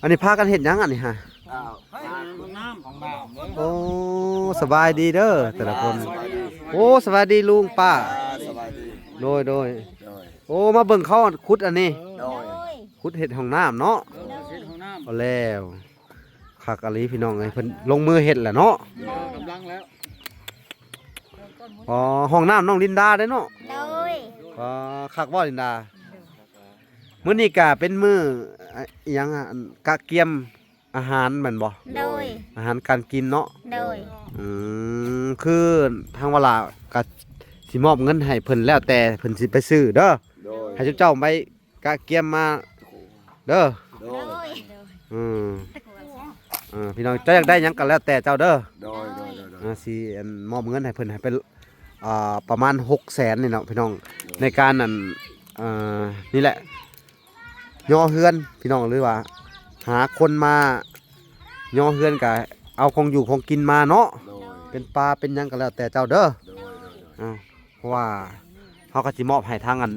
ອັນນີ້ພາກັນເຮັດຫຍັງອັນນີ້ຮະ? ອ້າວ ຫ້ອງນ້ຳ ຫ້ອງນ້ຳເດີ. ໂອ້ ສະບາຍດີເດີແຕ່ລະຄົນ. ອ່າ ສະບາຍດີ. ໂອ້ ສະບາຍດີລຸງປ້າ. ອ່າ ສະບາຍດີ. ໂດຍ ໂດຍ. ໂດຍ. ໂອ້ ມາເບິ່ງເຂົາຂຸດອັນນີ້. ໂດຍ. ໂດຍ. ຂຸດເຮັດຫ້ອງນ້ຳເນາະ. ເອີ ເຮັດຫ້ອງນ້ຳ. ເອົາແລ້ວ ຄັກອີ່ຫຼີພີ່ນ້ອງເອີຍ ເພິ່ນລົງມືເຮັດແລ້ວເນາະ. ກຳລັງແລ້ວ. ອໍ ຫ້ອງນ້ຳນ້ອງລິນດາເດ້ເນາະ. ໂດຍ. ອໍ ຄັກບໍ່ລິນດາ? ມື້ນີ້ກະເປັນມື້ ອະ ອີ່ຫຍັງ ກະກຽມອາຫານແມ່ນບໍ່? ໂດຍ. ອາຫານການກິນເນາະ. ໂດຍ. ອືມ ຄືທາງວາລາກະຊິມອບເງິນໃຫ້ເພິ່ນ ແລ້ວແຕ່ເພິ່ນຊິໄປຊື້ເດີ. ໂດຍ. ໃຫ້ເຈົ້າໄປກະກຽມມາເດີ. ໂດຍ. ໂດຍ. ອືມ ເອີ ພີ່ນ້ອງ ເຈົ້າຢາກໄດ້ຫຍັງກໍແລ້ວແຕ່ເຈົ້າເດີ. ໂດຍ ໂດຍ ໂດຍ ໂດຍ. ອ່າ ຊິ ອັນ ມອບເງິນໃຫ້ເພິ່ນ ໃຫ້ເປັນ ອ່າ ປະມານຫົກແສນນີ້ເນາະ ພີ່ນ້ອງ. ໂດຍ. ໃນການ ອັນ ເອີ ນີ້ແຫຼະ ຍໍເຮືອນ ພີ່ນ້ອງ ຫຼືວ່າຫາຄົນມາຍໍເຮືອນ ກະເອົາຂອງຢູ່ຂອງກິນມາເນາະ. ໂດຍ. ເປັນປາເປັນຫຍັງກໍແລ້ວແຕ່ເຈົ້າເດີ. ໂດຍ ໂດຍ ໂດຍ. ເອົາ ເພາະວ່າເຮົາກໍຊິມອບໃຫ້ທາງ ອັນ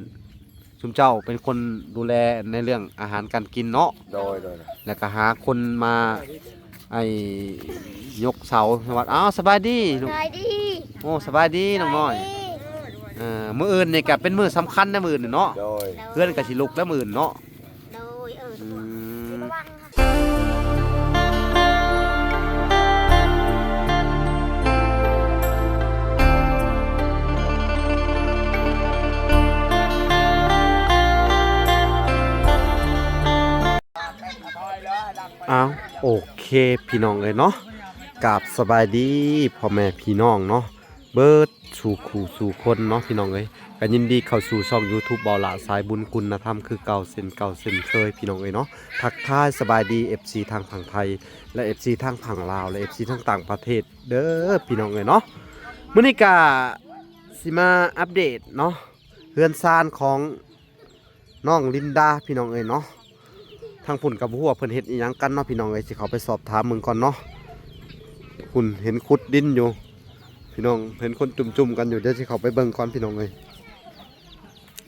ຊຸມເຈົ້າເປັນຄົນດູແລໃນເລື່ອງອາຫານການກິນເນາະ. ໂດຍ ໂດຍ ໂດຍ. ແລ້ວກໍຫາຄົນມາ ໄອ້ ຍົກເສົາໃນວັດ. ອ້າວ ສະບາຍດີລູກ. ສະບາຍດີ. ໂອ້ ສະບາຍດີນ້ອງນ້ອຍ. ສະບາຍດີ. ເອີ ມື້ອື່ນນີ້ກໍເປັນມື້ສຳຄັນນະ ມື້ອື່ນນີ້ເນາະ. ໂດຍ. ເຮືອນກໍຊິລຸກແລ້ວມື້ອື່ນເນາະ. ໂດຍ ເອີ ອືມ ລະວັງ. ອ້າວ ໂອເຄ ພີ່ນ້ອງເອີຍເນາະ ກາບສະບາຍດີພໍ່ແມ່ພີ່ນ້ອງເນາະ ເບິດສູ່ຄູ່ສູ່ຄົນເນາະ ພີ່ນ້ອງເອີຍ. ກໍຍິນດີເຂົ້າສູ່ຊ່ອງຢູທູບ ເບົາຫຼ້າສາຍບຸນຄຸນນະທຳ ຄືເກົ່າເຊັ່ນເກົ່າເຊັ່ນເຄີຍ ພີ່ນ້ອງເອີຍເນາະ. ທັກທາຍສະບາຍດີ ເອັຟຊີ ທາງຝັ່ງໄທ ແລະ ເອັຟຊີ ທາງຝັ່ງລາວ ແລະ ເອັຟຊີ ທາງຕ່າງປະເທດເດີ ພີ່ນ້ອງເອີຍເນາະ. ມື້ນີ້ກະຊິມາອັບເດດເນາະ ເຮືອນຊານຂອງ ນ້ອງລິນດາ ພີ່ນ້ອງເອີຍເນາະ. ທາງພຸ້ນກໍບໍ່ຮູ້ວ່າເພິ່ນເຮັດອີ່ຫຍັງກັນເນາະ ພີ່ນ້ອງເອີຍ. ຊິເຂົ້າໄປສອບຖາມເບິ່ງກ່ອນເນາະ. ພຸ້ນເຫັນຂຸດດິນຢູ່ ພີ່ນ້ອງ ເຫັນຄົນຈຸ່ມໆກັນຢູ່. ດຽວຊິເຂົ້າໄປເບິ່ງກ່ອນ ພີ່ນ້ອງເອີຍ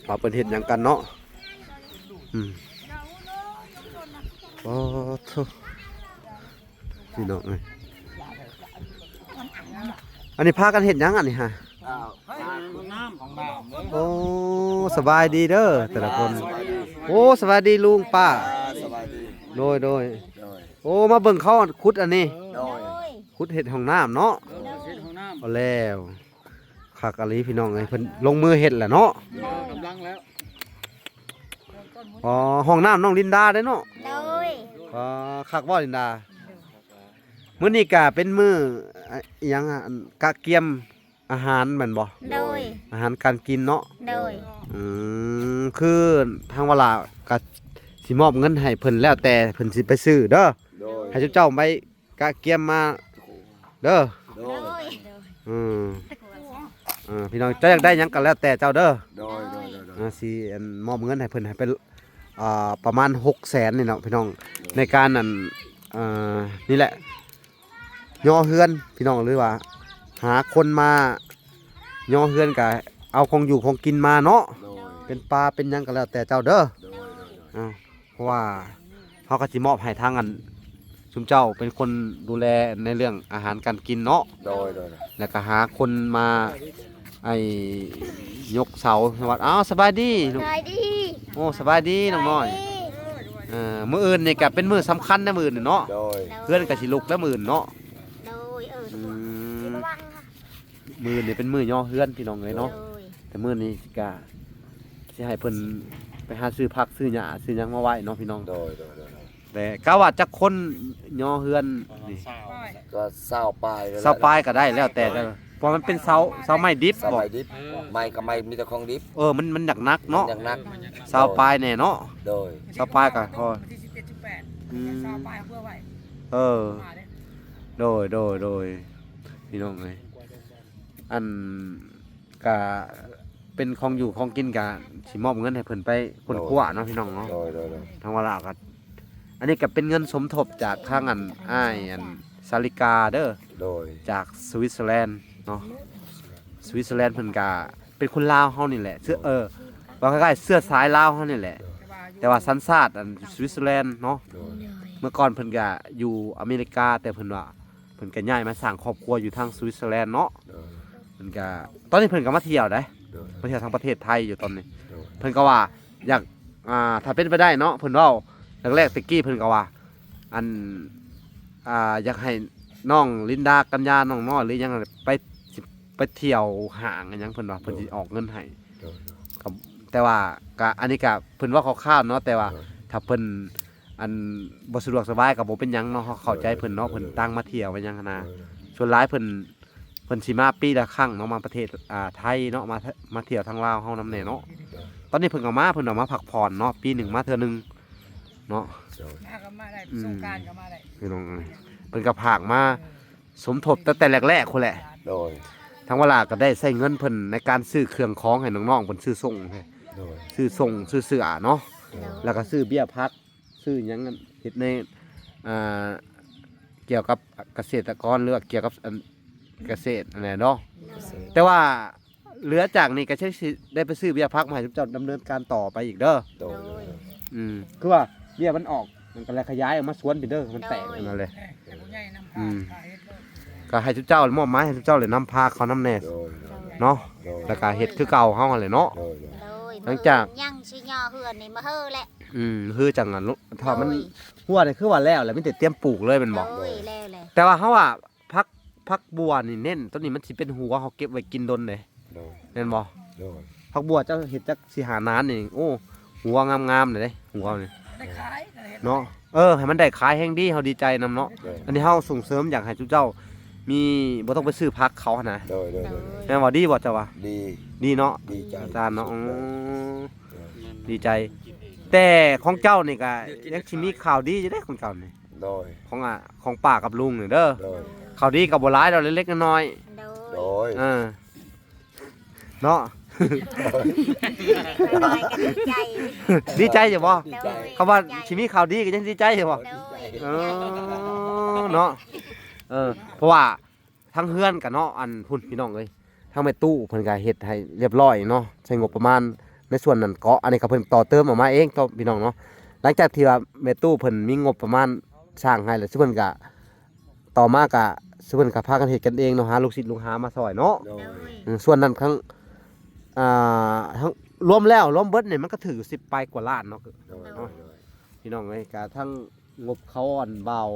ວ່າເພິ່ນເຮັດຫຍັງກັນເນາະ. ອືມ ໂອ້ໂທ້. ພີ່ນ້ອງເອີຍ ອັນນີ້ພາກັນເຮັດຫຍັງອັນນີ້ຮະ? ອ້າວ ຫ້ອງນ້ຳ ຫ້ອງນ້ຳເດີ. ໂອ້ ສະບາຍດີເດີແຕ່ລະຄົນ. ອ່າ ສະບາຍດີ. ໂອ້ ສະບາຍດີລຸງປ້າ. ອ່າ ສະບາຍດີ. ໂດຍ ໂດຍ ໂດຍ. ໂອ້ ມາເບິ່ງເຂົາຂຸດອັນນີ້. ໂດຍ. ຂຸດເຮັດຫ້ອງນ້ຳເນາະ. ເອີ ເຮັດຫ້ອງນ້ຳ. ເອົາແລ້ວ ຄັກອີ່ຫຼີພີ່ນ້ອງເອີຍ ເພິ່ນລົງມືເຮັດແລ້ວເນາະ. ກຳລັງແລ້ວ. ອໍ ຫ້ອງນ້ຳນ້ອງລິນດາເດ້ເນາະ. ໂດຍ. ອໍ ຄັກບໍ່ລິນດາ? ມື້ນີ້ກະເປັນມື້ ອະ ອີ່ຫຍັງ ອັນ ກະກຽມອາຫານແມ່ນບໍ່? ໂດຍ. ອາຫານການກິນເນາະ. ໂດຍ. ອືມ ຄືທາງວາລາກະຊິມອບເງິນໃຫ້ເພິ່ນ ແລ້ວແຕ່ເພິ່ນຊິໄປຊື້ເດີ. ໂດຍ. ໃຫ້ເຈົ້າໄປ ກະກຽມມາເດີ. ໂດຍ. ໂດຍ. ອືມ ເອີ ພີ່ນ້ອງ ເຈົ້າຢາກໄດ້ຫຍັງກໍແລ້ວແຕ່ເຈົ້າເດີ. ໂດຍ ໂດຍ ໂດຍ ໂດຍ. ອ່າ ຊິ ອັນ ມອບເງິນໃຫ້ເພິ່ນ ໃຫ້ເປັນ ອ່າ ປະມານຫົກແສນນີ້ເນາະ ພີ່ນ້ອງ. ໂດຍ. ໃນການ ອັນ ເອີ ນີ້ແຫຼະ ຍໍເຮືອນ ພີ່ນ້ອງ ຫຼືວ່າຫາຄົນມາຍໍເຮືອນ ກະເອົາຂອງຢູ່ຂອງກິນມາເນາະ. ໂດຍ. ເປັນປາເປັນຫຍັງກໍແລ້ວແຕ່ເຈົ້າເດີ. ໂດຍ ໂດຍ ໂດຍ. ເອົາ ເພາະວ່າເຮົາກໍຊິມອບໃຫ້ທາງ ອັນ ຊຸມເຈົ້າເປັນຄົນດູແລໃນເລື່ອງອາຫານການກິນເນາະ. ໂດຍ ໂດຍ ໂດຍ. ແລ້ວກໍຫາຄົນມາ ໄອ້ ຍົກເສົາໃນວັດ. ອ້າວ ສະບາຍດີລູກ. ສະບາຍດີ. ໂອ້ ສະບາຍດີນ້ອງນ້ອຍ. ສະບາຍດີ. ເອີ ມື້ອື່ນນີ້ກໍເປັນມື້ສຳຄັນນະ ມື້ອື່ນນີ້ເນາະ. ໂດຍ. ເຮືອນກໍຊິລຸກແລ້ວມື້ອື່ນເນາະ. ໂດຍ ເອີ ອືມ ລະວັງ. ມື້ນີ້ເປັນມື້ຍໍເຮືອນ ພີ່ນ້ອງເອີຍເນາະ. ໂດຍ. ແຕ່ມື້ນີ້ກະຊິໃຫ້ເພິ່ນໄປຫາຊື້ຜັກຊື້ຫຍ້າຊື້ຫຍັງມາໄວ້ເນາະ ພີ່ນ້ອງ. ໂດຍ ໂດຍ ໂດຍ ໂດຍ. ແຕ່ກະວ່າຈັກຄົນຍໍເຮືອນນີ້? ກໍຊາວປາຍ ຊາວປາຍກໍໄດ້ ແລ້ວແຕ່ ເພາະມັນເປັນເສົາ ເສົາໄມ້ດິບ. ເສົາໄມ້ດິບ. ເອີ ໄມ້ກໍໄມ້ ມີແຕ່ຂອງດິບ. ເອີ ມັນ ມັນໜັກໆເນາະ. ມັນໜັກໆ. ຊາວປາຍແນ່ເນາະ. ໂດຍ. ຊາວປາຍກໍພໍ. ອືມ ຊາວປາຍເພື່ອໄວ້. ເອີ ໂດຍ ໂດຍ ໂດຍ ພີ່ນ້ອງເອີຍ. ອັນ ກະເປັນຂອງຢູ່ຂອງກິນ ກະຊິມອບເງິນໃຫ້ເພິ່ນໄປຄົ້ນຄວ້າເນາະ ໂດຍ ພີ່ນ້ອງເນາະ. ໂດຍ ໂດຍ ໂດຍ. ທາງວາລາກໍ ອັນນີ້ກໍເປັນເງິນສົມທົບຈາກທາງ ອັນ ອ້າຍ ອັນ ສາລິກາເດີ. ໂດຍ. ຈາກສະວິດເຊີແລນເນາະ. ສະວິດເຊີແລນເພິ່ນກະເປັນຄົນລາວເຮົານີ້ແຫຼະ ເຊື້ອ ເອີ ວ່າຄ້າຍໆເຊື້ອສາຍລາວເຮົານີ້ແຫຼະ. ໂດຍ. ແຕ່ວ່າສັນຊາດອັນສະວິດເຊີແລນເນາະ. ໂດຍ ໂດຍ ເມື່ອກ່ອນເພິ່ນກະຢູ່ອາເມລິກາ ແຕ່ເພິ່ນວ່າເພິ່ນກະຍ້າຍມາສ້າງຄອບຄົວຢູ່ທາງສະວິດເຊີແລນເນາະ. ໂດຍ ເພິ່ນກະ ຕອນນີ້ເພິ່ນກະມາທ່ຽວໄດ໋ ໂດຍ ມາທ່ຽວທາງປະເທດໄທຢູ່ຕອນນີ້. ໂດຍ ເພິ່ນກະວ່າຢາກ ອ່າ ຖ້າເປັນໄປໄດ້ເນາະ ເພິ່ນເວົ້າແລກໆແຕ່ກີ້ເພິ່ນກະວ່າ ອັນ ອ່າ ຢາກໃຫ້ນ້ອງລິນດາ ກັນຍາ ນ້ອງນ້ອຍ ຫຼືຫຍັງ ໄປ ຊິໄປທ່ຽວຫ້າງຫຍັງ ເພິ່ນວ່າເພິ່ນຊິອອກເງິນໃຫ້. ໂດຍ ໂດຍ ກໍ ແຕ່ວ່າກະ ອັນນີ້ກະເພິ່ນເວົ້າຄ່າວໆເນາະ ແຕ່ວ່າ ໂດຍ ຖ້າເພິ່ນ ອັນ ບໍ່ສະດວກສະບາຍກໍບໍ່ເປັນຫຍັງເນາະ ເຮົາເຂົ້າໃຈເພິ່ນເນາະ. ໂດຍ ໂດຍ ເພິ່ນຕ່າງມາທ່ຽວມາຫຍັງຫັ້ນນະ. ໂດຍ ໂດຍ ສ່ວນຫຼາຍເພິ່ນ ເພິ່ນຊິມາປີລະຄັ້ງເນາະ ມາປະເທດ ອ່າ ໄທເນາະ ມາ ມາທ່ຽວທາງລາວເຮົານຳແດ່ເນາະ. ໂດຍ ຕອນນີ້ເພິ່ນກໍມາ ເພິ່ນກໍມາພັກຜ່ອນເນາະ ປີໜຶ່ງມາເທື່ອໜຶ່ງເນາະ. ໂດຍ ມາກໍມາໄດ້ ອືມ ສົງການກໍມາໄດ້ ພີ່ນ້ອງເອີຍ ເພິ່ນກໍພາກມາ ເອີ ສົມທົບຕັ້ງແຕ່ແລກໆພຸ້ນແຫຼະ. ໂດຍ ທາງວາລາກໍໄດ້ໃຊ້ເງິນເພິ່ນໃນການຊື້ເຄື່ອງຂອງໃຫ້ນ້ອງໆ ເພິ່ນຊື້ສົ່ງ ໂດຍ ຊື້ສົ່ງ ຊື້ເສື້ອເນາະ. ໂດຍ ແລ້ວກໍຊື້ເບ້ຍຜັກ ຊື້ຫຍັງເຮັດໃນ ອ່າ ກ່ຽວກັບກະເສດຕະກອນ ຫຼືວ່າກ່ຽວກັບອັນກະເສດຫັ້ນແຫຼະເນາະ. ໂດຍ ແຕ່ວ່າເຫຼືອຈາກນີ້ກໍຊິໄດ້ໄປຊື້ເບ້ຍຜັກມາໃຫ້ເຈົ້າດຳເນີນການຕໍ່ໄປອີກເດີ. ໂດຍ ໂດຍ ອືມ ຄືວ່າເບ້ຍມັນອອກ ມັນກໍເລີຍຂະຫຍາຍອອກມາສວນພີ້ເດີ ມັນແຕກ ໂດຍ ນັ້ນແຫຼະ. ແຕ່ຜູ້ໃຫຍ່ນຳພາ ອືມ ພາເຮັດເລີຍ ກໍໃຫ້ເຈົ້າມອບໝາຍໃຫ້ເຈົ້າແຫຼະ ນຳພາເຂົານຳແດ່ ໂດຍ ໂດຍ ເນາະ. ໂດຍ ແລ້ວກໍເຮັດຄືເກົ່າເຮົາຫັ້ນແຫຼະເນາະ. ໂດຍ ໂດຍ ຫຼັງຈາກຍັງຊິຍໍເຮືອນນີ້ມາເຮີ້ແຫຼະ. ອືມ ຄືຈັ່ງອັນ ຖ້າມັນ ໂດຍ ຫົວນີ້ຄືວ່າແລ້ວແຫຼະ ມີແຕ່ຕຽມປູກເລີຍແມ່ນບໍ່? ໂດຍ ແລ້ວແຫຼະ. ແຕ່ວ່າເຮົາວ່າ ຜັກ ຜັກບົວນີ້ເນັ້ນ ໂຕນີ້ມັນຊິເປັນຫົວ ເຮົາເກັບໄວ້ກິນດົນເດ້. ໂດຍ ແມ່ນບໍ່? ໂດຍ ຜັກບົວເຈົ້າເຮັດຈັກສີ່ຫ້ານານນີ້ ໂອ້ ຫົວງາມໆເດ້ ຫົວນີ້ ໄດ້ຂາຍ ເນາະ. ເອີ ໃຫ້ມັນໄດ້ຂາຍແຮງດີ ເຮົາດີໃຈນຳເນາະ. ໂດຍ ອັນນີ້ເຮົາສົ່ງເສີມຢາກໃຫ້ຊຸມເຈົ້າມີ ບໍ່ຕ້ອງໄປຊື້ຜັກເຂົາຫັ້ນນະ. ໂດຍ ໂດຍ ໂດຍ ແມ່ນບໍ່? ດີບໍ່ເຈົ້າວ່າ? ດີ ດີເນາະ ດີໃຈ ອາຈານເນາະ. ໂອ້ ໂດຍ ດີໃຈ ແຕ່ຂອງເຈົ້ານີ້ກະຍັງຊິມີຂ່າວດີຢູ່ເດ້ຂອງເຈົ້ານີ້. ໂດຍ ຂອງ ອ່າ ຂອງປ້າກັບລຸງນີ້ເດີ. ໂດຍ ຂ່າວດີກໍບໍ່ຫຼາຍດອກ ເລັກໆນ້ອຍໆ. ໂດຍ ໂດຍ ເອີ ເນາະ. ໂດຍ ກໍດີໃຈ ດີໃຈຢູ່ບໍ່? ໂດຍ ຄຳວ່າຊິມີຂ່າວດີກໍຍັງດີໃຈຢູ່ບໍ່? ໂດຍ ເອີ ເນາະ. ເອີ ເພາະວ່າ ທາງເຮືອນກະເນາະ ອັນພຸ້ນພີ່ນ້ອງເອີຍ ທາງແມ່ຕູ້ເພິ່ນກະເຮັດໃຫ້ລຽບລ້ອຍເນາະ ໃຊ້ງົບປະມານໃນສ່ວນນັ້ນເກາະ. ອັນນີ້ກະເພິ່ນຕໍ່ເຕີມອອກມາເອງເນາະ ພີ່ນ້ອງເນາະ. ຫຼັງຈາກທີ່ວ່າແມ່ຕູ້ເພິ່ນມີງົບປະມານສ້າງໃຫ້ແລ້ວ ຊຸມເພິ່ນກະ ຕໍ່ມາກະ ຊຸມເພິ່ນກະພາກັນເຮັດກັນເອງເນາະ ຫາລູກສິດລູກຫາມາຊ່ອຍເນາະ. ໂດຍ ອືມ ສ່ວນນັ້ນທັງ ອ່າ ທັງລວມແລ້ວ ລວມເບິດນີ້ມັນກະຖືກຢູ່ສິບປາຍກວ່າລ້ານເນາະ. ໂດຍ ໂດຍ ພີ່ນ້ອງເອີຍ ກະທັງ ງົບເຂົາ ອັນ ບ່າວ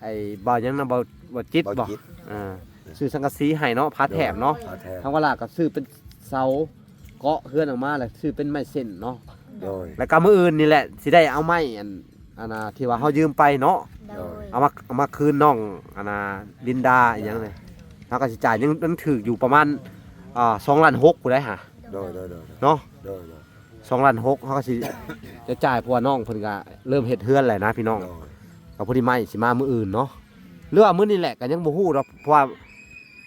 ໄອ້ ບ່າວຫຍັງນະ ບ່າວ ບ່າວຈິດ ບ່າວ ບໍ່ ຈິດ ອ່າ ຊື້ສັງກະສີໃຫ້ເນາະ ຝາແຖມເນາະ. ໂດຍ ຝາແຖມ ທາງວາລາກໍຊື້ເປັນເສົາເກາະເຮືອນອອກມາ ແລ້ວຊື້ເປັນໄມ້ເສັ້ນເນາະ. ໂດຍ ແລ້ວກໍມື້ອື່ນນີ້ແຫຼະ ຊິໄດ້ເອົາໄມ້ ອັນ ອັນນ່າ ທີ່ວ່າເຮົາຢືມໄປເນາະ. ໂດຍ ເອົາມາ ເອົາມາຄືນນ້ອງ ອັນນ່າ ລິນດາ ອີ່ຫຍັງນີ້ ເຮົາກໍຊິຈ່າຍ ຍັງ ຍັງຖືກຢູ່ປະມານ ອ່າ ສອງລ້ານຫົກພຸ້ນໃດຫາ. ໂດຍ ໂດຍ ໂດຍ ເນາະ ໂດຍ ໂດຍ ສອງລ້ານຫົກ ເຮົາກໍຊິຈະຈ່າຍ ເພາະວ່ານ້ອງເພິ່ນກະເລີ່ມເຮັດເຮືອນແລ້ວນະ ພີ່ນ້ອງ. ໂດຍ ກໍພໍດີໄມ້ຊິມາມື້ອື່ນເນາະ ຫຼືວ່າມື້ນີ້ແຫຼະ ກໍຍັງບໍ່ຮູ້ດອກ ເພາະວ່າ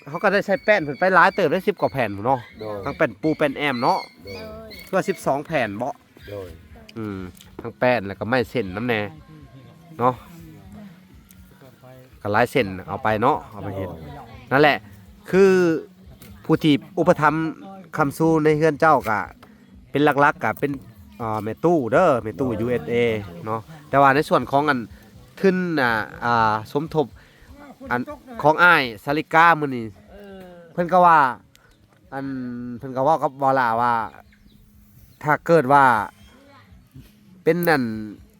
ເຮົາກໍໄດ້ໃຊ້ແປ້ນເພິ່ນໄປຫຼາຍເຕີບ ໄດ້ສິບກວ່າແຜ່ນພຸ້ນເນາະ. ໂດຍ ທັງແປ້ນປູແປ້ນແອ້ມເນາະ. ໂດຍ ເພື່ອສິບສອງແຜ່ນເບາະ. ໂດຍ ອືມ ທັງແປ້ນ ແລ້ວກໍໄມ້ເສັ້ນນຳແດ່ເນາະ. ກໍຫຼາຍເສັ້ນເອົາໄປເນາະ ເອົາໄປເຮັດ. ໂດຍ ນັ້ນແຫຼະ ຄືຜູ້ທີ່ອຸປະຖຳຄ້ຳຊູໃນເຮືອນເຈົ້າກະ ເປັນຫຼັກໆກະເປັນ ເອີ ແມ່ຕູ້ເດີ ແມ່ຕູ້ ໂດຍ ຢູເອສເອ ເນາະ. ແຕ່ວ່າໃນສ່ວນຂອງອັນທຶນ ອ່າ ອ່າ ສົມທົບ ອັນຂອງອ້າຍສາລິກາມື້ນີ້ ເອີ ເພິ່ນກໍວ່າ ອັນ ເພິ່ນກໍເວົ້າກັບວາລາວ່າ ຖ້າເກີດວ່າເປັນອັນ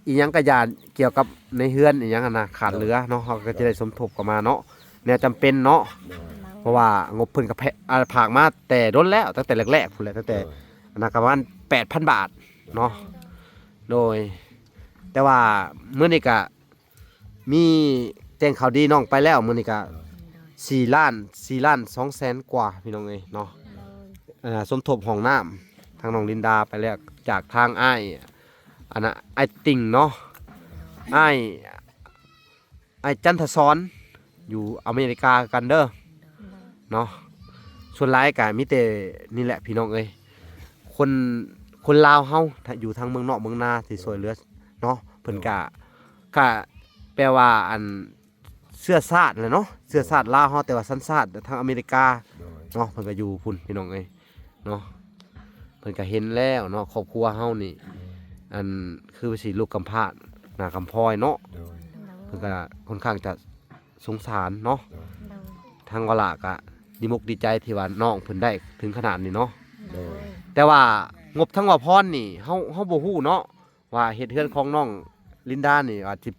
ອີ່ຫຍັງກະຢ່າ ກ່ຽວກັບໃນເຮືອນອີ່ຫຍັງຫັ້ນນະ ຂາດເຫຼືອເນາະ ເຮົາກໍຈະໄດ້ສົມທົບເຂົ້າມາເນາະ ແນວຈຳເປັນເນາະ. ໂດຍ ເພາະວ່າງົບເພິ່ນກໍແພະ ອ່າ ຝາກມາແຕ່ດົນແລ້ວ ຕັ້ງແຕ່ແລກໆພຸ້ນແຫຼະ ຕັ້ງແຕ່ ໂດຍ ອັນນັ້ນກໍປະມານແປດພັນບາດເນາະ. ໂດຍ ແຕ່ວ່າມື້ນີ້ກະ ມີແຈ້ງຂ່າວດີນ້ອງໄປແລ້ວ ມື້ນີ້ກະ ໂດຍ ສີ່ລ້ານ ສີ່ລ້ານສອງແສນກວ່າ ພີ່ນ້ອງເອີຍເນາະ. ໂດຍ ເອີ ສົມທົບຫ້ອງນ້ຳ ທາງນ້ອງລິນດາໄປແລ້ວ ຈາກທາງອ້າຍ ອັນນ່າ ອ້າຍຕິ່ງເນາະ ອ້າຍ ອ້າຍຈັນທະສອນ ຢູ່ອາເມລິກາຄືກັນເດີເນາະ. ສ່ວນຫຼາຍກະມີແຕ່ນີ້ແຫຼະ ພີ່ນ້ອງເອີຍ ຄົນ ຄົນລາວເຮົາ ຖ້າຢູ່ທາງເມືອງນອກເມືອງນາ ທີ່ຊ່ວຍເຫຼືອເນາະ ເພິ່ນກະ ກະແປວ່າ ອັນ ເຊື້ອຊາດແຫຼະເນາະ ເຊື້ອຊາດລາວເຮົາ ແຕ່ວ່າສັນຊາດທາງອາເມລິກາ ໂດຍ ເນາະ. ເພິ່ນກໍຢູ່ພຸ້ນ ພີ່ນ້ອງເອີຍເນາະ ເພິ່ນກໍເຫັນແລ້ວເນາະ ຄອບຄົວເຮົານີ້ ໂດຍ ອັນ ຄືວ່າຊິລູກກຳພ້າ ໜ້າກຳພ້ອຍເນາະ ໂດຍ ໂດຍ ເພິ່ນກໍຄ່ອນຂ້າງຈະສົງສານເນາະ ໂດຍ ໂດຍ ທາງວາລາກໍດີມຸກດີໃຈທີ່ວ່ານ້ອງເພິ່ນໄດ້ເຖິງຂະໜາດນີ້ເນາະ ໂດຍ ໂດຍ ແຕ່ວ່າງົບທາງວາພອນນີ້ ເຮົາ ເຮົາບໍ່ຮູ້ເນາະ ວ່າເຮັດເຮືອນຂອງນ້ອງລິນດານີ້ ອາດຊ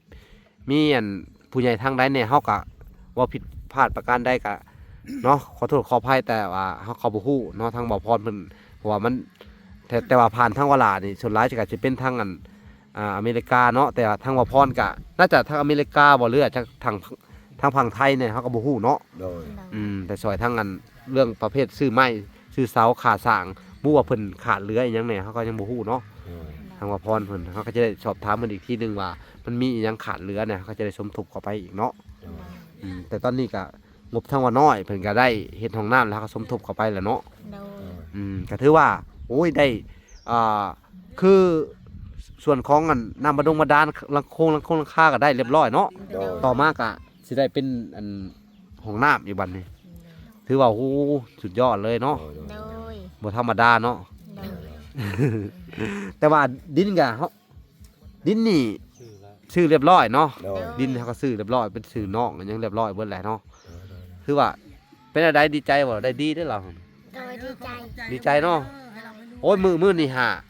ິມີອັນຜູ້ໃຫຍ່ທາງໃດແດ່ ເຮົາກະເວົ້າຜິດພາດປະການໃດກະເນາະ ຂໍໂທດຂໍອະໄພ ແຕ່ວ່າເຮົາ ເຮົາບໍ່ຮູ້ເນາະ ທາງບ່າວພອນເພິ່ນ ເພາະວ່າມັນ ແຕ່ ແຕ່ວ່າຜ່ານທາງວາລານີ້ ສ່ວນຫຼາຍກະຊິເປັນທາງອັນ ອ່າ ອາເມລິກາເນາະ ແຕ່ວ່າທາງບ່າວພອນກະໜ້າຈະທາງອາເມລິກາບໍ່ ຫຼືອາດຈະທາງ ທາງຝັ່ງໄທແດ່ ເຮົາກະບໍ່ຮູ້ເນາະ ໂດຍ ໂດຍ ອືມ ແຕ່ຊ່ອຍທາງອັນ ເລື່ອງປະເພດຊື້ໄມ້ ຊື້ເສົາ ຄ່າສ້າງ ບໍ່ຮູ້ວ່າເພິ່ນຂາດເຫຼືອອີ່ຫຍັງແດ່ ເຮົາກໍຍັງບໍ່ຮູ້ເນາະ ໂດຍ ທາງບ່າວພອນເພິ່ນ ເຮົາກໍຈະໄດ້ສອບຖາມເພິ່ນອີກທີໜຶ່ງວ່າ ມັນມີອີ່ຫຍັງຂາດເຫຼືອແດ່ ເຮົາກໍຈະໄດ້ສົມທົບເຂົ້າໄປອີກເນາະ ໂດຍ ອືມ ແຕ່ຕອນນີ້ກໍງົບທາງວ່ານ້ອຍ ເພິ່ນກໍໄດ້ເຮັດຫ້ອງນ້ຳ ແລ້ວເຮົາກໍສົມທົບເຂົ້າໄປແລ້ວເນາະ ໂດຍ ອືມ ກໍຖືວ່າ ໂອ້ຍ ໄດ້ ອ່າ ຄືສ່ວນຂອງອັນ ນ້ຳບາດົງບາດານ ຫຼັງໂຄງ ຫຼັງໂຄງຫຼັງຄາກໍໄດ້ລຽບຮ້ອຍເນາະ ໂດຍ ຕໍ່ມາກໍ ຊິໄດ້ເປັນອັນຫ້ອງນ້ຳອີກບັດນີ້ ໂດຍ ຖືວ່າ ໂອ້ ສຸດຍອດເລີຍເນາະ ໂດຍ ໂດຍ ໂດຍ ບໍ່ທຳມະດາເນາະ ໂດຍ ແຕ່ວ່າດິນກະເຮົາ ດິນນີ້ຊື້ລຽບຮ້ອຍເນາະ ໂດຍ ໂດຍ ດິນເຮົາກໍຊື້ລຽບຮ້ອຍ ເປັນຊື່ນ້ອງຫຍັງລຽບຮ້ອຍເບິດແຫຼະເນາະ ໂດຍ ໂດຍ ໂດຍ ຖືວ່າເປັນແນວໃດ ດີໃຈບໍ່? ໄດ້ດີເດ້ລາວ ໂດຍ ດີໃຈ ດີໃຈເນາະ ໂອ້ຍ ມື້ ມື້ນີ້ຫາ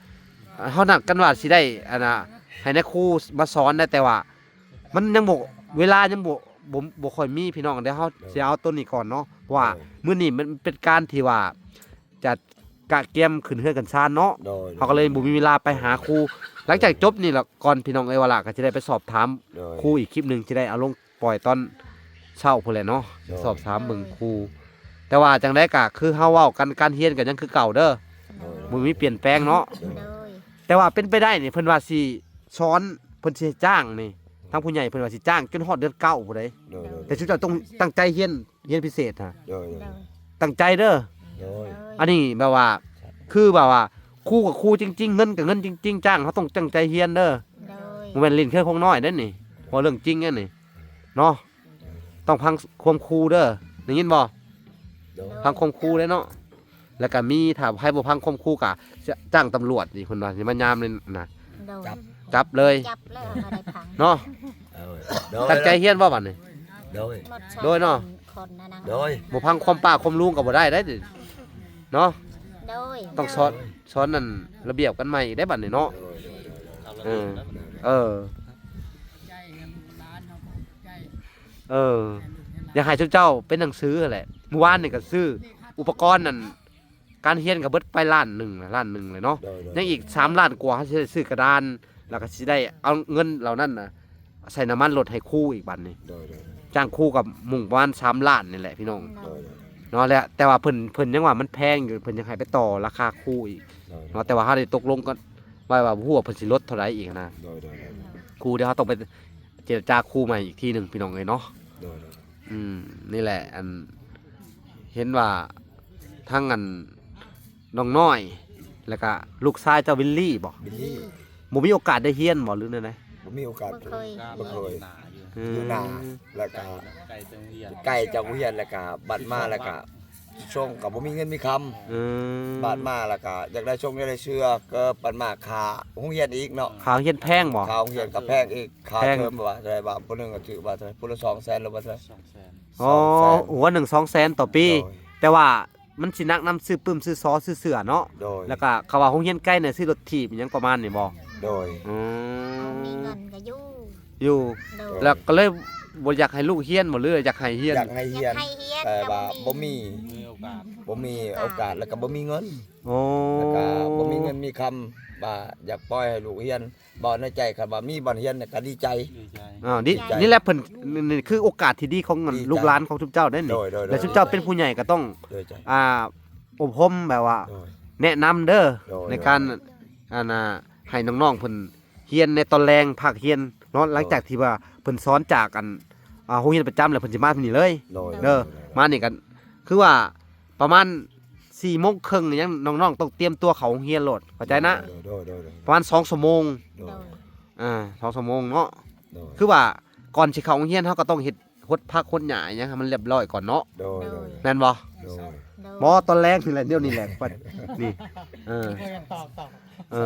ເຮົານັດກັນວ່າຊິໄດ້ ອັນນ່າ ໃຫ້ນາຍຄູມາສອນໄດ້ ແຕ່ວ່າ ມັນຍັງບໍ່ ເວລາຍັງບໍ່ ບໍ່ ບໍ່ຄ່ອຍມີພີ່ນ້ອງ ດຽວເຮົາ ໂດຍ ຊິເອົາໂຕນີ້ກ່ອນເນາະ ເພາະວ່າ ໂດຍ ມື້ນີ້ມັນເປັນການທີ່ວ່າຈະກະກຽມຂຶ້ນເຮືອນຂຶ້ນຊານເນາະ ໂດຍ ເຮົາກໍເລີຍບໍ່ມີເວລາໄປຫາຄູ ໂດຍ ຫຼັງຈາກຈົບນີ້ລະກ່ອນພີ່ນ້ອງເອີຍ ວາລະກໍຊິໄດ້ໄປສອບຖາມ ໂດຍ ຄູອີກຄລິບໜຶ່ງ ຊິໄດ້ເອົາລົງປ່ອຍຕອນເຊົ້າພຸ້ນແຫຼະເນາະ ໂດຍ ສອບຖາມເບິ່ງຄູ ແຕ່ວ່າຈັ່ງໃດກໍຄືເຮົາເວົ້າກັນ ການຮຽນກໍຍັງຄືເກົ່າເດີ ໂດຍ ບໍ່ມີປ່ຽນແປງເນາະ ໂດຍ ໂດຍ ແຕ່ວ່າເປັນໄປໄດ້ນີ້ ເພິ່ນວ່າຊິ ສອນ ເພິ່ນຊິຈ້າງນີ້ ທາງຜູ້ໃຫຍ່ເພິ່ນວ່າຊິຈ້າງຈົນຮອດເດືອນເກົ້າພຸ້ນໃດ ໂດຍ ໂດຍ ແຕ່ຊຸມເຈົ້າຕ້ອງຕັ້ງໃຈຮຽນ ຮຽນພິເສດຫັ້ນ ໂດຍ ໂດຍ ໂດຍ ຕັ້ງໃຈເດີ ໂດຍ ອັນນີ້ແບບວ່າ ຄືແບບວ່າ ຄູກໍຄູຈິງໆ ເງິນກໍເງິນຈິງໆ ຈ້າງ ເຮົາຕ້ອງຕັ້ງໃຈຮຽນເດີ ໂດຍ ບໍ່ແມ່ນຫຼິ້ນເຄື່ອງຂອງນ້ອຍເດ້ນີ້ ເວົ້າເລື່ອງຈິງເດ້ນີ້ເນາະ ຕ້ອງຟັງຄວາມຄູເດີ ໄດ້ຍິນບໍ່? ໂດຍ ຟັງຄວາມຄູເດ້ເນາະ ແລ້ວກະມີ ຖ້າໃຜບໍ່ຟັງຄວາມຄູກະຈະຈ້າງຕຳຫຼວດນີ້ ເພິ່ນວ່າຊິມາຍາມນີ້ນະ ໂດຍ ຈັບ ຈັບເລີຍ ຈັບແລ້ວເຮົາກໍໄດ້ຟັງເນາະ ເອີ ໂດຍ ຕັ້ງໃຈຮຽນບໍ່ບັດນີ້? ໂດຍ ໂດຍເນາະ ຄົນນະນະ ໂດຍ ບໍ່ຟັງຄວາມປ້າຄວາມລຸງກໍບໍ່ໄດ້ເດ້ເນາະ ໂດຍ ຕ້ອງສອນ ໂດຍ ສອນນັ້ນລະບຽບກັນໃໝ່ອີກເດ້ບັດນີ້ເນາະ ໂດຍ ໂດຍ ໂດຍ ເອີ ເອີ ເອີ ຢາກໃຫ້ຊຸມເຈົ້າເປັນໜັງສືຫັ້ນແຫຼະ ມື້ວານນີ້ກໍຊື້ອຸປະກອນນັ້ນ ການຮຽນກໍເບິດໄປລ້ານໜຶ່ງ ລ້ານໜຶ່ງເລີຍເນາະ ໂດຍ ໂດຍ ຍັງອີກສາມລ້ານກວ່າ ເຮົາຊິໄດ້ຊື້ກະດານ ແລ້ວກໍຊິໄດ້ເອົາເງິນເຫຼົ່ານັ້ນນະ ໃສ່ນ້ຳມັນລົດໃຫ້ຄູອີກບັດນີ້ ໂດຍ ໂດຍ ຈ້າງຄູກໍມຸ່ງປະມານສາມລ້ານນີ້ແຫຼະພີ່ນ້ອງ ໂດຍ ໂດຍ ເນາະ ແລະ ແຕ່ວ່າເພິ່ນ ເພິ່ນຍັງວ່າມັນແພງຢູ່ ເພິ່ນຍັງໃຫ້ໄປຕໍ່ລາຄາຄູອີກ ໂດຍ ໂດຍ ເນາະ ແຕ່ວ່າເຮົາໄດ້ຕົກລົງກັນໄວ້ວ່າ ບໍ່ຮູ້ວ່າເພິ່ນຊິລົດເທົ່າໃດອີກນະ ໂດຍ ໂດຍ ໂດຍ ຄູ ດຽວເຮົາຕ້ອງໄປເຈລະຈາຄູໃໝ່ອີກທີໜຶ່ງພີ່ນ້ອງເອີຍເນາະ ໂດຍ ໂດຍ ອືມ ນີ້ແຫຼະ ອັນ ເຫັນວ່າທັງອັນ ນ້ອງນ້ອຍ ແລ້ວກະລູກຊາຍເຈົ້າ ວິນລີບໍ່? ວິນລີ ບໍ່ມີໂອກາດໄດ້ຮຽນບໍ່ ຫຼືແນວໃດ? ບໍ່ມີໂອກາດ ບໍ່ເຄີຍ ບໍ່ເຄີຍ ອືມ ຢູ່ນາ ແລ້ວກະ ໄກຈາກໂຮງຮຽນ ແລ້ວກະບັດມາ ແລ້ວກະຊ່ວງກໍບໍ່ມີເງິນມີຄຳ ອືມ ບາດມາ ແລ້ວກະຢາກໄດ້ຊົງ ຢາກໄດ້ເສື້ອ ກໍບັດມາຄ່າໂຮງຮຽນອີກເນາະ ຄ່າໂຮງຮຽນແພງບໍ່? ຄ່າໂຮງຮຽນກໍແພງອີກ ຄ່າເທີມວ່າເທົ່າໃດ ບາດຜູ້ໜຶ່ງກໍຖືວ່າເທົ່າໃດ ຜູ້ລະສອງແສນ ຫຼືວ່າເທົ່າໃດ ສອງແສນ ອໍ ສອງແສນ ຫົວໜຶ່ງສອງແສນຕໍ່ປີ ໂດຍ ແຕ່ວ່າ ມັນຊິໜັກນຳຊື້ປຶ້ມ ຊື້ຊໍ ຊື້ເສື້ອເນາະ ໂດຍ ແລ້ວກະ ຄຳວ່າໂຮງຮຽນໄກແດ່ ຊື້ລົດຖີບອີ່ຫຍັງປະມານນີ້ບໍ່? ໂດຍ ອືມ ເຮົາມີເງິນກໍຢູ່ ຢູ່ ໂດຍ ແລ້ວກໍເລີຍບໍ່ຢາກໃຫ້ລູກຮຽນບໍ່ ຫຼືຢາກໃຫ້ຮຽນ? ຢາກໃຫ້ຮຽນ ຢາກໃຫ້ຮຽນ ແຕ່ວ່າ ກໍບໍ່ມີ ບໍ່ມີ ບໍ່ມີໂອກາດ ໂອກາດ ແລ້ວກໍບໍ່ມີເງິນ ໂອ້ ແລ້ວກໍບໍ່ມີເງິນມີຄຳ ວ່າຢາກປ່ອຍໃຫ້ລູກຮຽນ ເວົ້າໃນໃຈ ຄັນວ່າມີບ່ອນຮຽນນີ້ກໍດີໃຈ ດີໃຈ ອ່າ ດີ ດີໃຈ ນີ້ແຫຼະເພິ່ນ ນີ້ ນີ້ຄືໂອກາດທີ່ດີຂອງ ດີໃຈ ລູກຫຼານຂອງຊຸມເຈົ້າເດ້ນີ້ ໂດຍ ໂດຍ ແລະ ໂດຍ ຊຸມເຈົ້າເປັນຜູ້ໃຫຍ່ກໍຕ້ອງ ໂດຍ ອ່າ ອົບຮົມແບບວ່າ ໂດຍ ແນະນຳເດີ ໂດຍ ໃນການ ໂດຍ ອັນນ່າ ໃຫ້ນ້ອງໆເພິ່ນຮຽນໃນຕອນແລງ ພາກຮຽນເນາະ ໂດຍ ຫຼັງຈາກທີ່ວ່າເພິ່ນສອນຈາກອັນ ອ່າ ໂຮງຮຽນປະຈຳແລ້ວ ເພິ່ນຊິມາທີ່ນີ້ເລີຍ ໂດຍ ເດີ ໂດຍ ໂດຍ ມານີ້ກໍຄືວ່າ ປະມານສີ່ໂມງເຄິ່ງຫຍັງ ນ້ອງໆຕ້ອງຕຽມຕົວເຂົ້າໂຮງຮຽນໂລດ ເຂົ້າໃຈນະ ໂດຍ ໂດຍ ໂດຍ ໂດຍ ປະມານສອງຊົ່ວໂມງ ໂດຍ ໂດຍ ອ່າ ສອງຊົ່ວໂມງເນາະ ໂດຍ ຄືວ່າກ່ອນຊິເຂົ້າໂຮງຮຽນ ເຮົາກໍຕ້ອງເຮັດ ຫົດຜັກຫົດຫຍ້າຫຍັງໃຫ້ມັນລຽບຮ້ອຍກ່ອນເນາະ ໂດຍ ໂດຍ ໂດຍ ແມ່ນບໍ່? ໂດຍ ໂດຍ ບໍ່ ຕອນແລງນີ້ແຫຼະ ດຽວນີ້ແຫຼະ ນີ້ ເອີ ຕອບ ຕອບ ເອີ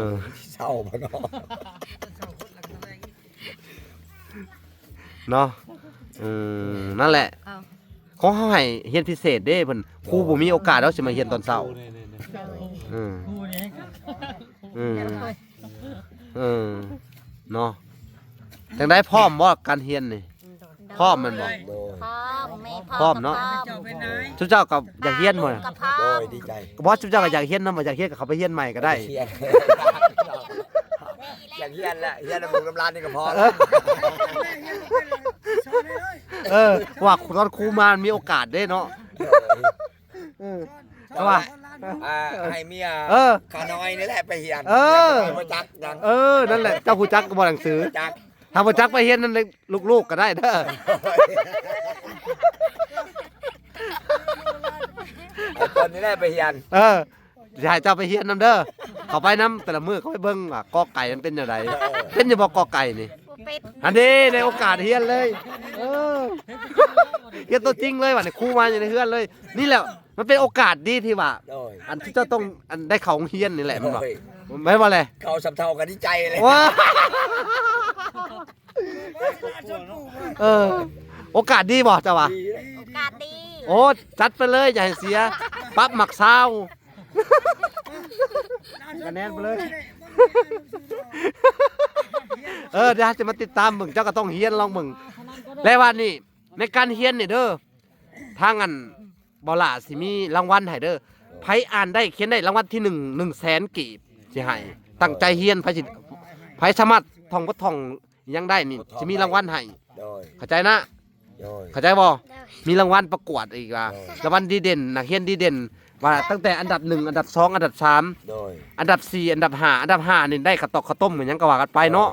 ເຊົາບໍ່ເນາະ ເນາະ ເອີ ນັ້ນແຫຼະ ເອົາ ຂອງເຮົາໃຫ້ຮຽນພິເສດເດ້ ເພິ່ນ ຄູບໍ່ມີໂອກາດດອກຊິມາຮຽນຕອນເຊົ້າ ເອີ ເອີ ເອີ ເນາະ ຈັ່ງໃດ ພ້ອມບໍ່ການຮຽນນີ້? ພ້ອມແມ່ນບໍ່? ໂດຍ ພ້ອມ ແມ່ພ້ອມ ພ້ອມເນາະ ພ້ອມ ຊຸມເຈົ້າກໍຢາກຮຽນບໍ່? ກໍພ້ອມ ໂດຍ ດີໃຈ ບໍ່ ຊຸມເຈົ້າກໍຢາກຮຽນນຳ ບໍ່ຢາກຮຽນກໍເຂົ້າໄປຮຽນໃໝ່ກໍໄດ້ ຢາກຮຽນແຫຼະ ຮຽນນຳລູກນຳຫຼານນີ້ກໍພໍ ເອີ ເອີ ວ່າຕອນຄູມາມີໂອກາດເດ້ເນາະ ໂດຍ ເອີ ເພາະວ່າ ອ່າ ໃຫ້ເມຍ ເອີ ຂ້ານ້ອຍນີ້ແຫຼະໄປຮຽນ ເອີ ບໍ່ຈັກຫຍັງ ເອີ ນັ້ນແຫຼະ ເຈົ້າຮູ້ຈັກບໍ່ໜັງສື? ຈັກ ຖ້າບໍ່ຈັກໄປຮຽນນັ້ນເດ້ ລູກໆກໍໄດ້ເດີ ໃຫ້ເພິ່ນນີ້ແຫຼະໄປຮຽນ ເອີ ຊິໃຫ້ເຈົ້າໄປຮຽນນຳເດີ ເຂົ້າໄປນຳແຕ່ລະມື້ ເຂົ້າໄປເບິ່ງວ່າ ກ ໄກ່ ມັນເປັນແນວໃດ ເປັນຢູ່ບໍ່ ກ ໄກ່ ນີ້? ບໍ່ເປັນ ຫັ້ນເດ້ ໄດ້ໂອກາດຮຽນເລີຍ ເອີ ຮຽນຕົວຈິງເລີຍ ບັດນີ້ຄູມາຢູ່ໃນເຮືອນເລີຍ ນີ້ແຫຼະ ມັນເປັນໂອກາດດີທີ່ວ່າ ໂດຍ ອັນທີ່ເຈົ້າຕ້ອງ ອັນໄດ້ເຂົ້າໂຮງຮຽນນີ້ແຫຼະ ແມ່ນບໍ່? ໂດຍ ແມ່ນບໍ່ແຫຼະ? ເຂົ້າສ່ຳເທົ່າກໍດີໃຈເລີຍ ວ້າ ເອີ ໂອກາດດີບໍ່ເຈົ້າວ່າ? ດີ ໂອກາດດີ ໂອ້ ຈັດໄປເລີຍ ຢ່າໃຫ້ເສຍ ປັບໝາກຊາວ ຄະແນນໄປເລີຍ ເອີ ດຽວເຮົາຈະມາຕິດຕາມເບິ່ງ ເຈົ້າກໍຕ້ອງຮຽນລອງເບິ່ງ ແລະວ່ານີ້ ໃນການຮຽນນີ້ເດີ ທາງອັນ ບໍ່ຫຼ້າຊິມີລາງວັນໃຫ້ເດີ ໃຜອ່ານໄດ້ ຂຽນໄດ້ ລາງວັນທີໜຶ່ງ ໜຶ່ງແສນກີບຊິໃຫ້ ຕັ້ງໃຈຮຽນ ໃຜຊິ ໃຜສາມາດທ່ອງບົດທ່ອງຫຍັງໄດ້ນີ້ ຊິມີລາງວັນໃຫ້ ໂດຍ ເຂົ້າໃຈນະ? ໂດຍ ເຂົ້າໃຈບໍ່? ໂດຍ ມີລາງວັນປະກວດອີກວ່າ ໂດຍ ລາງວັນດີເດັ່ນ ນັກຮຽນດີເດັ່ນ ວ່າຕັ້ງແຕ່ອັນດັບໜຶ່ງ ອັນດັບສອງ ອັນດັບສາມ ໂດຍ ອັນດັບສີ່ ອັນດັບຫ້າ ອັນດັບຫ້ານີ້ໄດ້ກະຕອກກະຕົ້ມຫຍັງກໍວ່າກັນໄປເນາະ ໂດຍ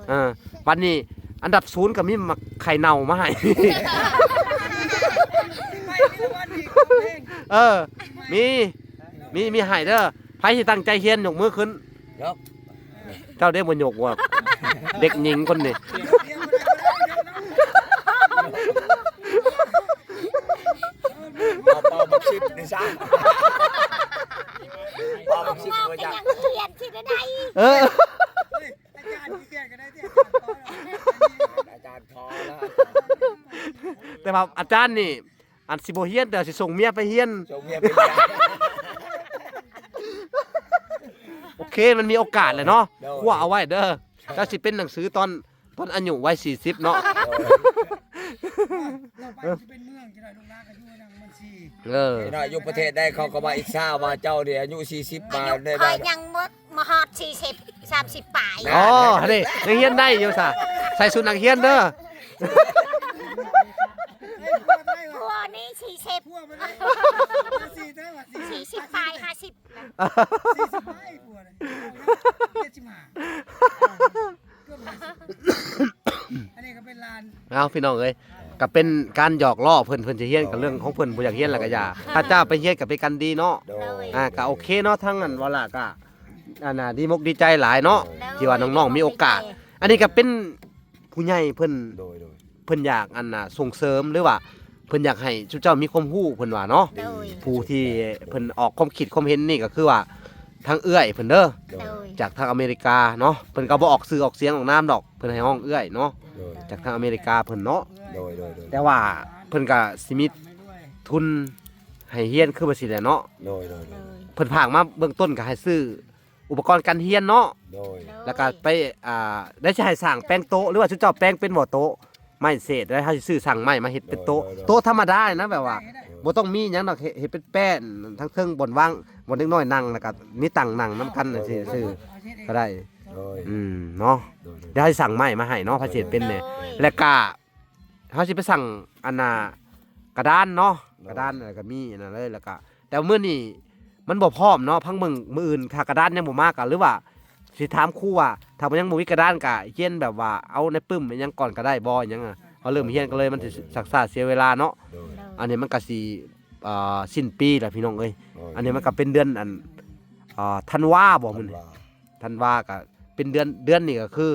ເອີ ບັດນີ້ອັນດັບສູນກໍມີໝາກໄຂ່ເນົ່າມາໃຫ້ ເອີ ມີ ມີ ມີໃຫ້ເດີ ໃຜທີ່ຕັ້ງໃຈຮຽນຍົກມືຂຶ້ນ ເຈົ້າເດ້ບໍ່ຍົກບໍ່ ເດັກຍິງຄົນນີ້ ເອົາເປົ່າບັກສິບນີ້ຊະ ເປົ່າບັກສິບ ເອົາ ເປັນຫຍັງຮຽນຊິໄດ້ ເອີ ອາຈານຂີ້ກຽດກໍໄດ້ຕິ ອາຈານຂໍແລ້ວ ແຕ່ວ່າອາຈານນີ້ ອັນຊິບໍ່ຮຽນ ແຕ່ຊິສົ່ງເມຍໄປຮຽນ ສົ່ງເມຍໄປຮຽນ ໂອເຄ ມັນມີໂອກາດແຫຼະເນາະ ໂດຍ ຄວ້າເອົາໄວ້ເດີ ເຈົ້າຊິເປັນໜັງສືຕອນ ຕອນອາຍຸໄວສີ່ສິບເນາະ ໂດຍ ເອີ ເອີ ເນາະ ຢູ່ປະເທດໃດເຂົາກໍວ່າອິດສາວ່າເຈົ້ານີ້ອາຍຸສີ່ສິບມາໄດ້ ຂ້ອຍຍັງບໍ່ ມາຮອດສີ່ສິບ ສາມສິບປາຍ ອໍ ຫັ້ນເດ້ ຍັງຮຽນໄດ້ຢູ່ຊະ ໃສ່ຊຸດນັກຮຽນເດີ ຜົວນີ້ສີ່ສິບ ສີ່ສິບປາຍ ຫ້າສິບ ສີ່ສິບປາຍ ຜົວນີ້ ເຈັດສິບຫ້າ ເກືອບຫ້າສິບ ອັນນີ້ກໍເປັນຫຼານ ເອົາ ພີ່ນ້ອງເອີຍ ກໍເປັນການຫຍອກລໍ້ເພິ່ນ ເພິ່ນຊິຮຽນກໍເລື່ອງຂອງເພິ່ນ ບໍ່ຢາກຮຽນແລ້ວກໍຢ່າ ຖ້າເຈົ້າໄປຮຽນກໍເປັນການດີເນາະ ໂດຍ ອ່າ ກໍໂອເຄເນາະ ທາງນັ້ນວ່າລະກໍ ອັນນ່າ ດີມົກດີໃຈຫຼາຍເນາະ ໂດຍ ທີ່ວ່ານ້ອງໆມີໂອກາດ ອັນນີ້ກໍເປັນຜູ້ໃຫຍ່ເພິ່ນ ໂດຍ ໂດຍ ເພິ່ນຢາກ ອັນນ່າ ສົ່ງເສີມ ຫຼືວ່າເພິ່ນຢາກໃຫ້ຊຸມເຈົ້າມີຄວາມຮູ້ ເພິ່ນວ່າເນາະ ໂດຍ ຜູ້ທີ່ເພິ່ນອອກຄວາມຄິດຄວາມເຫັນນີ້ກໍຄືວ່າທາງເອື້ອຍເພິ່ນເດີ ໂດຍ ຈາກທາງອາເມລິກາເນາະ ເພິ່ນກໍບໍ່ອອກຊື່ອອກສຽງອອກນາມດອກ ເພິ່ນໃຫ້ຮ້ອງເອື້ອຍເນາະ ໂດຍ ຈາກທາງອາເມລິກາເພິ່ນເນາະ ໂດຍ ໂດຍ ໂດຍ ແຕ່ວ່າເພິ່ນກໍຊິມີທຶນໃຫ້ຮຽນຄືວ່າຊີ້ແຫຼະເນາະ ໂດຍ ໂດຍ ໂດຍ ເພິ່ນຝາກມາເບື້ອງຕົ້ນກໍໃຫ້ຊື້ ອຸປະກອນການຮຽນເນາະ ໂດຍ ແລ້ວກໍໄປ ອ່າ ໄດ້ຊິໃຫ້ສ້າງແປງໂຕະ ຫຼືວ່າຊຸມເຈົ້າແປງເປັນບໍ່ໂຕະ ໄມ້ເສດ ແລ້ວເຮົາຊິຊື້ສ້າງໄມ້ມາເຮັດເປັນໂຕະ ໂດຍ ໂດຍ ໂຕະທຳມະດານີ້ນະ ແບບວ່າ ໂດຍ ບໍ່ຕ້ອງມີຫຍັງດອກ ເຮັດ ເຮັດເປັນແປ້ນ ທັງເທິງບ່ອນວາງ ບ່ອນເດັກນ້ອຍນັ່ງ ແລ້ວກໍມີຕັ່ງນັ່ງນຳກັນ ໂດຍ ໂດຍ ຊື່ໆ ໂດຍ ກໍໄດ້ ໂດຍ ອືມ ເນາະ ໂດຍ ໂດຍ ດຽວໃຫ້ສ້າງໄມ້ມາໃຫ້ເນາະ ໃຜຊິເຮັດເປັນແດ່ ໂດຍ ແລ້ວກໍ ເຮົາຊິໄປສັ່ງອັນນ່າກະດານເນາະ ໂດຍ ກະດານ ແລ້ວກໍມີອັນນັ້ນເລີຍ ແລ້ວກໍ ແຕ່ມື້ນີ້ມັນບໍ່ພ້ອມເນາະ ພັງເບິ່ງມື້ອື່ນ ຖ້າກະດານຍັງບໍ່ມາກໍ ຫຼືວ່າຊິຖາມຄູວ່າ ຖ້າບໍ່ ຍັງບໍ່ມີກະດານກໍຮຽນແບບວ່າເອົາໃນປຶ້ມອີ່ຫຍັງກ່ອນກໍໄດ້ບໍ່ ອີ່ຫຍັງອະ ເຮົາເລີ່ມຮຽນກໍເລີຍ ມັນຊິຊັກຊ້າເສຍເວລາເນາະ ໂດຍ ອັນນີ້ມັນກໍຊິ ເອ່ອ ສິ້ນປີແລ້ວພີ່ນ້ອງເອີຍ ໂດຍ ອັນນີ້ມັນກໍເປັນເດືອນອັນ ເອ່ອ ທັນວາບໍ່ມື້ນີ້ ທັນວາ ທັນວາກໍເປັນເດືອນ ເດືອນນີ້ກໍຄື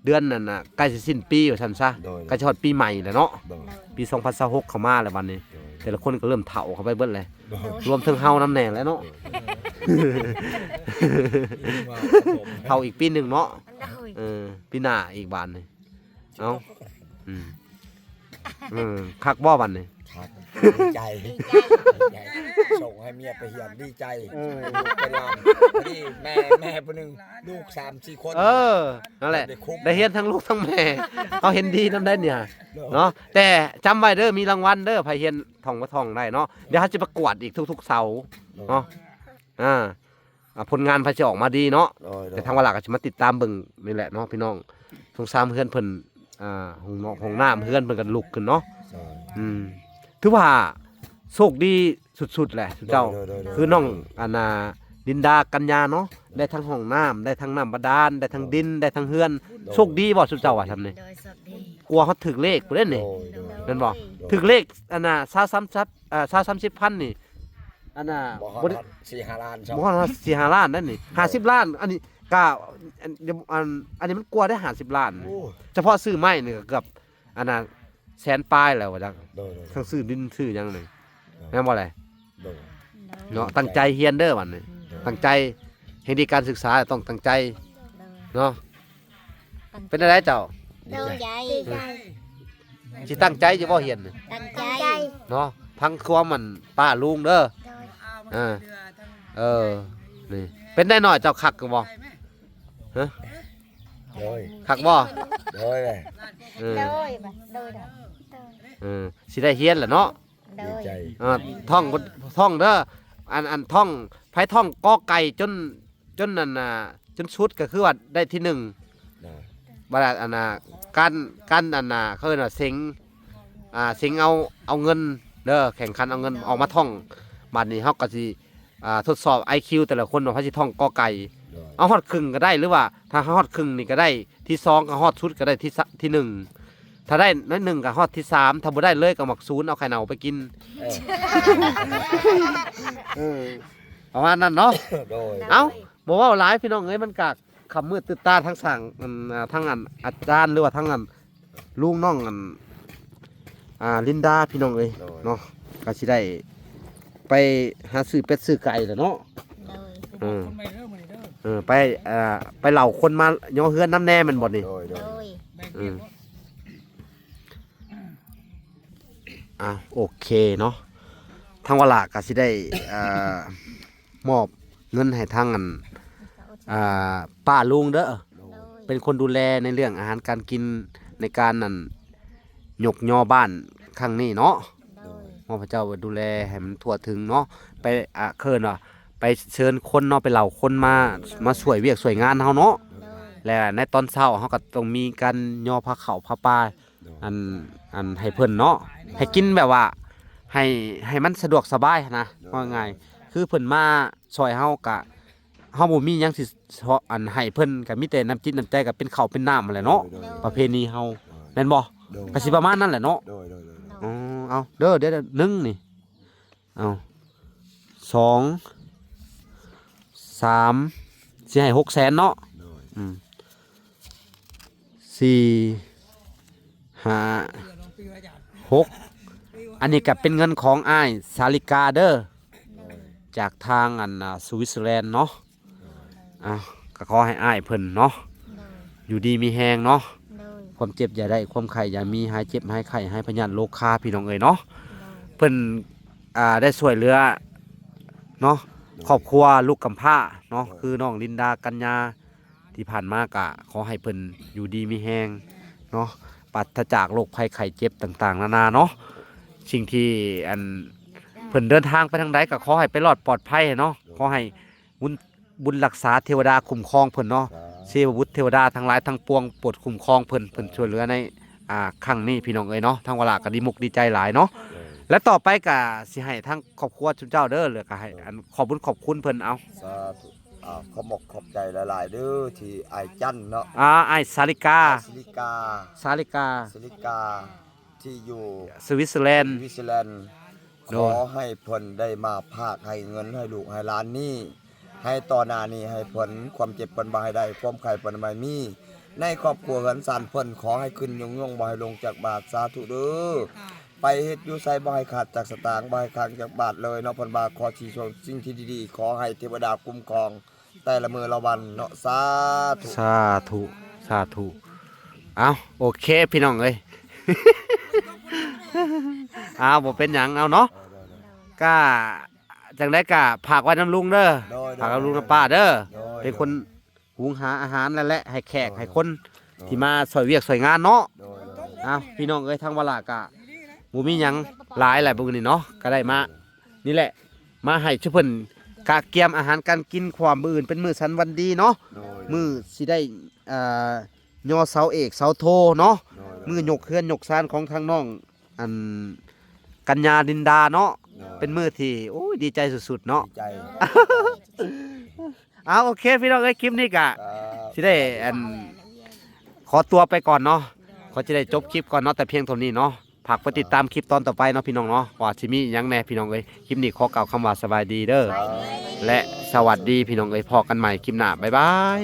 ເດືອນນັ້ນນະ ໃກ້ຊິສິ້ນປີວ່າຊັ້ນຊະ ໂດຍ ໃກ້ຊິຮອດປີໃໝ່ແລ້ວເນາະ ໂດຍ ປີສອງພັນຊາວຫົກເຂົ້າມາແລ້ວບັດນີ້ ໂດຍ ແຕ່ລະຄົນກໍເລີ່ມເຖົ້າເຂົ້າໄປເບິດແລ້ວ ໂດຍ ລວມເຖິງເຮົານຳແດ່ແຫຼະເນາະ ໂດຍ ເຮົາອີກປີໜຶ່ງເນາະ ໂດຍ ເອີ ປີໜ້າອີກບາດນີ້ ເອົ້າ ອືມ ເອີ ຄັກບໍ່ບັດນີ້? ຄັກ ດີໃຈ ດີໃຈ ສົ່ງໃຫ້ເມຍໄປຮຽນ ດີໃຈ ເອີ ລູກໄປລານ ພໍດີແມ່ ແມ່ຜູ້ໜຶ່ງ ລູກສາມສີ່ຄົນ ເອີ ນັ້ນແຫຼະ ໄດ້ຮຽນທັງລູກທັງແມ່ ເຮົາເຫັນດີນຳໄດ໋ນີ້ ໂດຍ ເນາະ ແຕ່ຈຳໄວ້ເດີ ມີລາງວັນເດີ ໃຜຮຽນທ່ອງບໍ່ທ່ອງໄດ້ເນາະ ດຽວເຮົາຊິປະກວດອີກທຸກໆເສົາ ໂດຍ ເນາະ ອ່າ ອ່າ ຜົນງານໃຜຊິອອກມາດີເນາະ ໂດຍ ໂດຍ ແຕ່ທາງວາລາກໍຊິມາຕິດຕາມເບິ່ງນີ້ແຫຼະເນາະພີ່ນ້ອງ ສົງສານເຮືອນເພິ່ນ ອ່າ ຫ້ອງນອກຫ້ອງນ້ຳເຮືອນເພິ່ນກໍລຸກຂຶ້ນເນາະ ໂດຍ ອືມ ຖືວ່າໂຊກດີສຸດໆແຫຼະຊຸມເຈົ້າ ໂດຍ ໂດຍ ໂດຍ ຄືນ້ອງ ໂດຍ ອັນນ່າ ລິນດາ ກັນຍາເນາະ ໂດຍ ໄດ້ທັງຫ້ອງນ້ຳ ໄດ້ທັງນ້ຳບາດານ ໄດ້ທັງດິນ ໂດຍ ໄດ້ທັງເຮືອນ ໂດຍ ໂຊກດີບໍ່ຊຸມເຈົ້າວ່າຊ່ຳນີ້ ໂດຍ ໂຊກດີ ກວ່າຮອດຖືກເລກພຸ້ນເດ້ນີ້ ໂດຍ ໂດຍ ແມ່ນບໍ່ ໂດຍ ຖືກເລກ ອັນນ່າ ຊາວສາມສິບ ເອີ ຊາວສາມສິບພັນນີ້ ອັນນ່າ ບໍ່ຮອດສີ່ຫ້າລ້ານ ບໍ່ຮອດສີ່ຫ້າລ້ານນັ້ນນີ້ ໂດຍ ຫ້າສິບລ້ານ ອັນນີ້ກະ ອັນ ອັນ ອັນນີ້ມັນກວ່າໄດ້ຫ້າສິບລ້ານ ໂອ້ ສະເພາະຊື້ໄມ້ນີ້ກໍເກືອບ ອັນນ່າ ແສນປາຍແລ້ວວ່າຈັກ ໂດຍ ໂດຍ ທັງຊື້ດິນຊື້ຫຍັງນີ້ ໂດຍ ແມ່ນບໍ່ແຫຼະ ໂດຍ ເນາະ ຕັ້ງໃຈຮຽນເດີບັດນີ້ ໂດຍ ຕັ້ງໃຈ ແຮ່ງດີການສຶກສາຕ້ອງຕັ້ງໃຈ ໂດຍ ເນາະ ເປັນຈັ່ງໃດເຈົ້າ ດີໃຈ ດີໃຈ ຊິຕັ້ງໃຈຢູ່ບໍ່ຮຽນ ຕັ້ງໃຈ ເນາະ ຟັງຄວາມອັນປ້າລຸງເດີ ໂດຍ ເອີ ເອີ ນີ້ ເປັນໄດນ້ອຍເຈົ້າຄັກຢູ່ບໍ່ ຮະ ໂດຍ ຄັກບໍ່ ໂດຍ ເອີ ໂດຍ ໂດຍ ເອີ ຊິໄດ້ຮຽນແຫຼະເນາະ ໂດຍ ດີໃຈ ເອີ ທ່ອງ ທ່ອງເດີ ອັນ ອັນ ທ່ອງ ໃຜທ່ອງ ກ ໄກ່ ຈົນ ຈົນອັນນ່າ ຈົນສຸດກໍຄືວ່າໄດ້ທີໜຶ່ງ ໂດຍ ບັດອັນນ່າ ການ ການອັນນ່າ ເຂົາເອີ້ນວ່າເສັງ ອ່າ ເສັງເອົາ ເອົາເງິນເດີ ແຂ່ງຂັນເອົາເງິນອອກມາທ່ອງ ບາດນີ້ເຮົາກໍຊິ ອ່າ ທົດສອບໄອຄິວແຕ່ລະຄົນວ່າໃຜຊິທ່ອງ ກ ໄກ່ ໂດຍ ເອົາຮອດເຄິ່ງກໍໄດ້ ຫຼືວ່າຖ້າເຮົາຮອດເຄິ່ງນີ້ກໍໄດ້ ທີສອງກໍຮອດສຸດກໍໄດ້ ທີສະ ທີໜຶ່ງ ຖ້າໄດ້ໜ້ອຍໜຶ່ງກໍຮອດທີສາມ ຖ້າບໍ່ໄດ້ເລີຍກໍໝາກສູນ ເອົາໄຂ່ເນົ່າໄປກິນ ເອີ ເອີ ປະມານນັ້ນເນາະ ໂດຍ ເອົ້າ ບໍ່ເວົ້າຫຼາຍພີ່ນ້ອງເອີຍ ມັນກະຄ່ຳມືດຕື່ນຕາ ທັງຊ່າງ ອັນ ອ່າ ທັງອັນອາຈານ ຫຼືວ່າທັງອັນລຸງນ້ອງ ອັນ ອ່າ ລິນດາ ພີ່ນ້ອງເອີຍ ໂດຍ ເນາະ ກໍຊິໄດ້ໄປຫາຊື້ເປັດຊື້ໄກ່ແຫຼະເນາະ ໂດຍ ເອີ ເອີ ໄປ ອ່າ ໄປເລົ່າຄົນມາຍໍເຮືອນນຳແດ່ແມ່ນບໍ່ນີ້ ໂດຍ ໂດຍ ໂດຍ ເອີ ອ່າ ໂອເຄເນາະ ທາງວາລາກໍຊິໄດ້ ອ່າ ມອບເງິນໃຫ້ທາງອັນ ອ່າ ປ້າລຸງເດີ ໂດຍ ເປັນຄົນດູແລໃນເລື່ອງອາຫານການກິນ ໃນການອັນຍົກຍໍບ້ານຄັ້ງນີ້ເນາະ ໂດຍ ຂໍພະເຈົ້າດູແລໃຫ້ມັນທົ່ວເຖິງເນາະ ໄປ ອ່າ ເອີ້ນວ່າ ໄປເຊີນຄົນເນາະ ໄປເລົ່າຄົນມາ ໂດຍ ມາຊ່ວຍວຽກຊ່ວຍງານເຮົາເນາະ ໂດຍ ແລະໃນຕອນເຊົ້າເຮົາກໍຕ້ອງມີການຍໍພາເຂົ້າພາປາ ໂດຍ ອັນ ອັນໃຫ້ເພິ່ນເນາະ ໃຫ້ກິນແບບວ່າ ໃຫ້ ໃຫ້ມັນສະດວກສະບາຍຫັ້ນນະ ໂດຍ ເວົ້າງ່າຍ ຄືເພິ່ນມາຊ່ອຍເຮົາກະ ເຮົາບໍ່ມີຫຍັງຊິ ອັນໃຫ້ເພິ່ນ ກະມີແຕ່ນ້ຳຈິດນ້ຳໃຈ ກະເປັນເຂົ້າເປັນນ້ຳຫັ້ນແຫຼະເນາະ ໂດຍ ປະເພນີເຮົາ ໂດຍ ແມ່ນບໍ່ ໂດຍ ກະຊິປະມານນັ້ນແຫຼະເນາະ ໂດຍ ໂດຍ ໂດຍ ອໍ ເອົາເດີ ດຽວໜຶ່ງນີ້ ເອົາ ສອງ ສາມ ຊິໃຫ້ຫົກແສນເນາະ ໂດຍ ອືມ ສີ່ ຫ້າ ຫົກ ອັນນີ້ກໍເປັນເງິນຂອງອ້າຍສາລິກາເດີ ໂດຍ ຈາກທາງອັນ ອ່າ ສະວິດເຊີແລນເນາະ ໂດຍ ອ່າ ກໍຂໍໃຫ້ອ້າຍເພິ່ນເນາະ ໂດຍ ຢູ່ດີມີແຮງເນາະ ໂດຍ ຄວາມເຈັບຢ່າໄດ້ ຄວາມໄຂ້ຢ່າມີ ຫາຍເຈັບຫາຍໄຂ້ ຫາຍພະຍາດໂລຄາ ພີ່ນ້ອງເອີຍເນາະ ໂດຍ ເພິ່ນ ອ່າ ໄດ້ຊ່ວຍເຫຼືອເນາະ ໂດຍ ຄອບຄົວລູກກຳພ້າເນາະ ໂດຍ ຄືນ້ອງລິນດາ ກັນຍາ ທີ່ຜ່ານມາກະຂໍໃຫ້ເພິ່ນຢູ່ດີມີແຮງເນາະ ປາສຈາກໂລກໄພໄຂ້ເຈັບຕ່າງໆນານາເນາະ ສິ່ງທີ່ອັນເພິ່ນເດີນທາງໄປທາງໃດກໍຂໍໃຫ້ໄປລອດປອດໄພເນາະ ໂດຍ ຂໍໃຫ້ບຸນ ບຸນລັກສາເທວະດາຄຸ້ມຄອງເພິ່ນເນາະ ສາທຸ ເທວະບຸດເທວະດາທັງຫຼາຍທັງປວງໂປດຄຸ້ມຄອງເພິ່ນ ໂດຍ ເພິ່ນຊ່ວຍເຫຼືອໃນ ອ່າ ຄັ້ງນີ້ພີ່ນ້ອງເອີຍເນາະ ທາງວາລາກໍດີມຸກດີໃຈຫຼາຍເນາະ ໂດຍ ແລະຕໍ່ໄປກໍຊິໃຫ້ທາງຄອບຄົວຊຸມເຈົ້າເດີ ແລ້ວກໍໃຫ້ ໂດຍ ອັນຂອບບຸນຂອບຄຸນເພິ່ນ ເອົາ ສາທຸ ອ່າ ຂອບອົກຂອບໃຈຫຼາຍໆເດີ ທີ່ອ້າຍຈັນເນາະ ອ່າ ອ້າຍສາລິກາ ອ້າຍສາລິກາ ສາລິກາ ສາລິກາ ທີ່ຢູ່ສະວິດເຊີແລນ ສະວິດເຊີແລນ ໂດຍ ຂໍໃຫ້ເພິ່ນໄດ້ມາພາກໃຫ້ເງິນໃຫ້ລູກໃຫ້ຫຼານນີ້ ໃຫ້ຕໍ່ໜ້ານີ້ໃຫ້ເພິ່ນ ຄວາມເຈັບເພິ່ນບໍ່ໃຫ້ໄດ້ ຄວາມໄຂ້ເພິ່ນບໍ່ໃຫ້ມີ ໃນຄອບຄົວເຮືອນຊານເພິ່ນ ຂໍໃຫ້ຂຶ້ນຍົງໆ ບໍ່ໃຫ້ລົງຈັກບາດ ສາທຸເດີ. ໄປເຮັດຢູ່ໃສບໍ່ໃຫ້ຂາດຈາກສະຕາງ ບໍ່ໃຫ້ຄ້າງຈັກບາດເລີຍເນາະ. ເພິ່ນວ່າຂໍຊິຊ່ວງສິ່ງທີ່ດີໆ ຂໍໃຫ້ເທວະດາຄຸ້ມຄອງແຕ່ລະມື້ລະວັນເນາະ. ສາທຸ ສາທຸ ສາທຸ. ເອົ້າ ໂອເຄພີ່ນ້ອງເອີຍ ເອົ້າ ບໍ່ເປັນຫຍັງ ເອົາເນາະ. ກະຈັ່ງໃດກະຝາກໄວ້ນຳລຸງເດີ ໂດຍ ຝາກນຳລຸງນຳປ້າເດີ ໂດຍ ເປັນຄົນ ໂດຍ ຫຸງຫາອາຫານນັ້ນແຫຼະ ໃຫ້ແຂກ ໂດຍ ໃຫ້ຄົນ ໂດຍ ທີ່ມາຊ່ອຍວຽກຊ່ອຍງານເນາະ. ໂດຍ ໂດຍ ເອົ້າ ພີ່ນ້ອງເອີຍ ທາງວາລາກະບໍ່ມີຫຍັງຫຼາຍແຫຼະມື້ນີ້ເນາະ ກະໄດ້ມາ ໂດຍ ນີ້ແຫຼະ ມາໃຫ້ຊຸເພິ່ນກະກຽມອາຫານການກິນ ຄວາມມື້ອື່ນເປັນມື້ສັນວັນດີເນາະ ໂດຍ ໂດຍ ມື້ຊິໄດ້ ເອີ ຍໍເສົາເອກເສົາໂທເນາະ ໂດຍ ໂດຍ ມື້ຍົກເຮືອນຍົກຊານຂອງທາງນ້ອງ ອັນ ກັນຍາ ລິນດາເນາະ ໂດຍ ເປັນມື້ທີ່ ໂອ້ຍ ດີໃຈສຸດໆເນາະ ດີໃຈ. ເອົາ ໂອເຄພີ່ນ້ອງເອີຍ ຄລິບນີ້ກະ ອ່າ ຊິໄດ້ ອັນ ຂໍຕົວໄປກ່ອນເນາະ ຂໍຊິໄດ້ຈົບຄລິບກ່ອນເນາະ ແຕ່ພຽງເທົ່ານີ້ເນາະ. ຝາກໄປຕິດຕາມຄລິບຕອນຕໍ່ໄປເນາະພີ່ນ້ອງເນາະ ວ່າຊິມີຫຍັງແດ່ພີ່ນ້ອງເອີຍ. ຄລິບນີ້ຂໍກ່າວຄຳວ່າສະບາຍດີເດີ ແລະ ສະຫວັດດີພີ່ນ້ອງເອີຍ ພໍ້ກັນໃໝ່ຄລິບໜ້າ ບາຍບາຍ.